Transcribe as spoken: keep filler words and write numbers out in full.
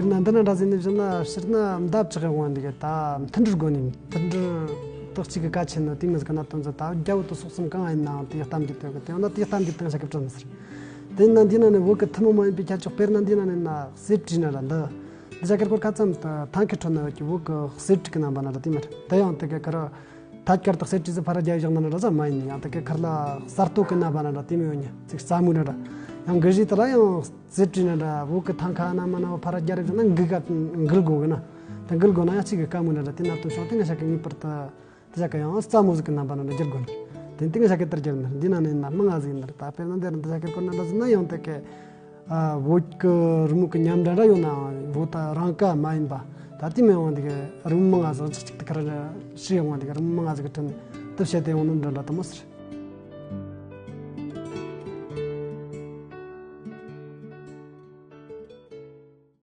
དཔེར་ན་འདི་ན་འདྲ་ཟིན་ནས་བཞག་ན། སྤྱིར་ན་མདའ་བཅག་ཡོང་བ་འདི་ག་ད་མཐུན་སྒྲིལ་སྒོ་ནས། མཐུན་སྒྲིལ་དག་གཅིག་གི་གལ་ཆེ་ནི་དེ་མི་ཟིག་གི་གནད་དོན་ཟིག་ད་རྒྱ་བོད་དུ་སོག་གསུམ་གང་ཡིན་ནའང་དེ་གཏམ་རྒྱུད་དེ་གི་དེ་ཡང་ན་དེ་གཏམ་རྒྱུད་དང་བྱ་གི་བྲལ་མི་ཟེར། དེ་ཡིན་ན་འདི་ན་ནི་བོད་གི་ཐུན་མོང་མ་ཡིན་པའི་ཁྱད་ཆོས། དཔེར་ན་འདི་ན་ནི་ན་གསེར་བྲིས་ན་ར་འདི། འདི་བྱ་གི་སྐོར་ཁ་ཙམ་དུ་ཐང་གི་ཁྲོད་ན་ཡོད་ཀྱི་བོད་གི་གསེར་བྲིས་གི་རྣམ་པ་ན་ར་དེ་མི་རེད། དེ་ཡང་དེ་གི་ཁར་ཐད་ཀར་དུ་གསེར་བྲིས་སུ་ཕར་རྒྱ་བཞག་ན་ན་ར་ཟ་མ་ཡིན། ཡང་དེ་གི་ཁར་ལ་གསར་གཏོད་གི་རྣམ་པ་ན་ར་དེ་མི་ཡོད་ཉི་ཚིག་རྩ་མོ་ན་ར། ཡང་གི་གཞི་དེ་ལ་ཡང་གསེར་བྲིས་ན་ར་བོད་གི་ཐང་ཁ་ན་མ་ན་བ་ཕར་རྒྱ་རེ་བཞག་ན་འགུལ་ག་འགུལ་དགོས་གི་ན། དེ་འགུལ་དགོས་ན་ཡང་གཅིག་གི་དཀའ་མོ་ན་ར་དེ་ན་དུ་བྱུང་སྟེ་ང་ཤ་གི་ངེས་པར་དུ། དེ་བྱ་གི་ཡང་རྩ་མོ་ཟིག་གི་རྣམ་པ་ན་འདྲ་བསྒྱུར་དགོས་ནི། དེ་དེ་ང་བྱ་གི་ལྟར་བསྒྱུར་ནི་འདི་ན་ནི་ན་མི་ང་ཟིག་ཡིན་ནི་རེད། ད་དཔེར་ན་འདི་ར་འདི་བྱ་གི་སྐོར་ན་འདྲ་ཟིག་ན་ཡང་དེ་གི་ཨ་བོད་གི་རི་མོ་གི་ཉམས་འདྲ་འདྲ་ཡོད་ནའང་བོད་ད་རང་ཀ་མ་ཡིན་པ། ད་དེ་མི་ཡོང་འདི་གི་རི་མོ་མི་ང་ཟིག་ཅིག་ཅིག་དེ་གར་ཤི་ཡོང་འདི་གི་རི་མོ་མི་ང་ཟིག་གི་ཁྲོད་ནས་དེ་བཤད་དེ་ཡོང་ནི་འདྲ་འདྲ་དུ་མོ་ཟེར།